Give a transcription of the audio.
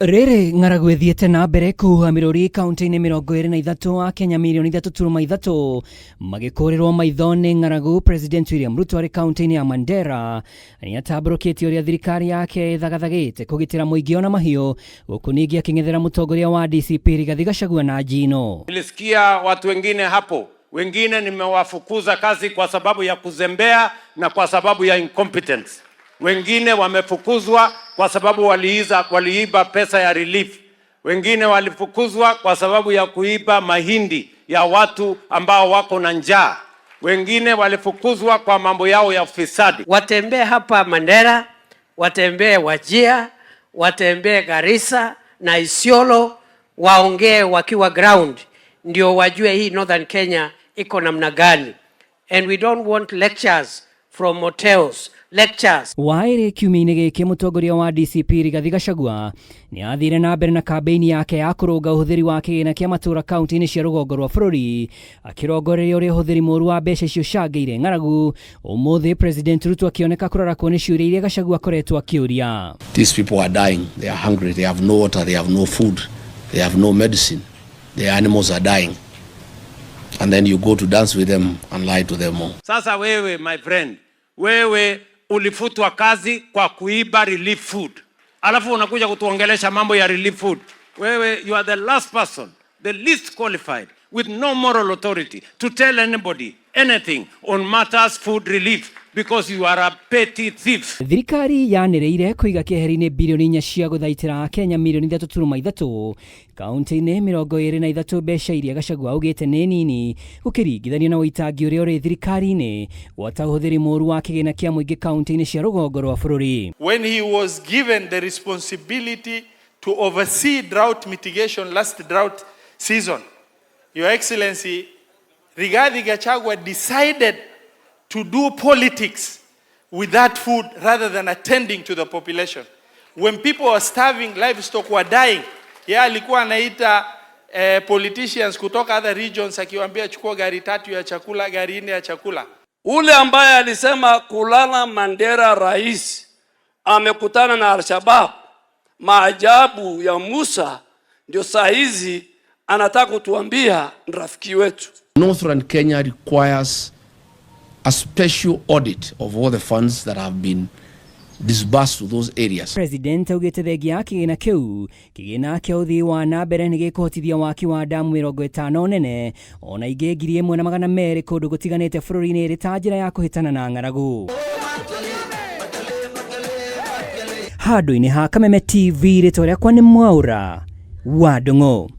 Rĩrĩ ng'aragu ĩthiĩte na mbere kũhuha mĩrũri kaunti-inĩ 23, Akenya mirioni 3.3 magĩkũrĩrwo maitho nĩ ng'aragu. President William Ruto arĩ kaunti-inĩ ya Mandera nĩatambũrũkĩtie ũrĩa thirikari yake ĩthagathagĩte kũgitĩra mũingĩ ona mahiũ, gũkũ ningĩ akĩng'ethera mũtongoria wa DCP Rigathi Gachagua na njino. Nilisikia watu wengine hapo, wengine nimewafukuza kazi kwa sababu ya kuzembea na kwa sababu ya incompetence. Wengine wamefukuzwa kwa sababu waliiba pesa ya relief. Wengine walifukuzwa kwa sababu ya kuiba mahindi ya watu ambao wako na njaa. Wengine walifukuzwa kwa mambo yao ya ufisadi. Watembee hapa Mandera, watembee Wajir, watembee Garissa na Isiolo, waongee wakiwa ground, ndio wajue hii Northern Kenya iko namna gani. And we don't want lectures from hotels, lectures. Waĩrĩ kiumia-inĩ gĩkĩ, mũtongoria wa DCP Rigathi Gachagua nĩ athire na mbere na kambĩini yake ya kũrũnga ũhũthĩri wa kĩgĩna kĩa matũũra kaunti-inĩ cia rũgongo rwa bũrũri, akĩrongoreria ũrĩa ũhũthĩri mũũru wa mbeca icio ũcangĩire ng'aragu. Ũmũthĩ President Ruto akĩoneka kũrarakwo nĩ ciũria iria Gachagua akoretwo akĩũria. These people are dying. They are hungry. They have no water. They have no food. They have no medicine. Their animals are dying. And then you go to dance with them and lie to them more. Sasa wewe, my friend, wewe ulifutwa kazi kwa kuiba relief food, alafu unakuja kutuongelesha mambo ya relief food. Wewe, you are the last person, the least qualified, with no moral authority to tell anybody anything on matters food relief because you are a petty thief. Thirikari yanĩrĩire kũiga keheri-inĩ birioni 4 cia gũthaitĩra Akenya mirioni 3.3 kaunti-inĩ 23, mbeca iria Gachagua augĩte nĩ nini gũkĩringithanio na ũitangi ũrĩa ũrĩ thirikari-inĩ gwata ũhũthĩri mũũru wa kĩgĩna kĩa mũingĩ kaunti-inĩ cia rũgongo rwa bũrũri. When he was given the responsibility to oversee drought mitigation last drought season, Your Excellency, Rigathi Gachagua decided to do politics with that food rather than attending to the population. When people were starving, livestock were dying, yeye alikuwa anaita politicians kutoka other regions akiwaambia, "Chukua gari tatu ya chakula, gari nne ya chakula." Ule ambaye alisema kulala Mandera, rais amekutana na Al-Shabaab, maajabu ya Musa, ndio saa hizi anataka kutuambia ni rafiki wetu. Northern Kenya requires a special audit of all the funds that have been disbursed to those areas. President augĩte thengia ya kĩgĩna kĩu, kĩgĩna kĩa ũthii wa na mbere nĩ gĩkũhotithia waki wa damu 50 nene ona ingĩ 1,200 kũndũ gũtiganĩte bũrũri-inĩ, ĩrĩ ta njĩra ya kũhĩtana na ng'aragu. Handũ-inĩ ha Kameme TV, rĩtwa rĩakwa nĩ Mwaũra wa Ndung'u.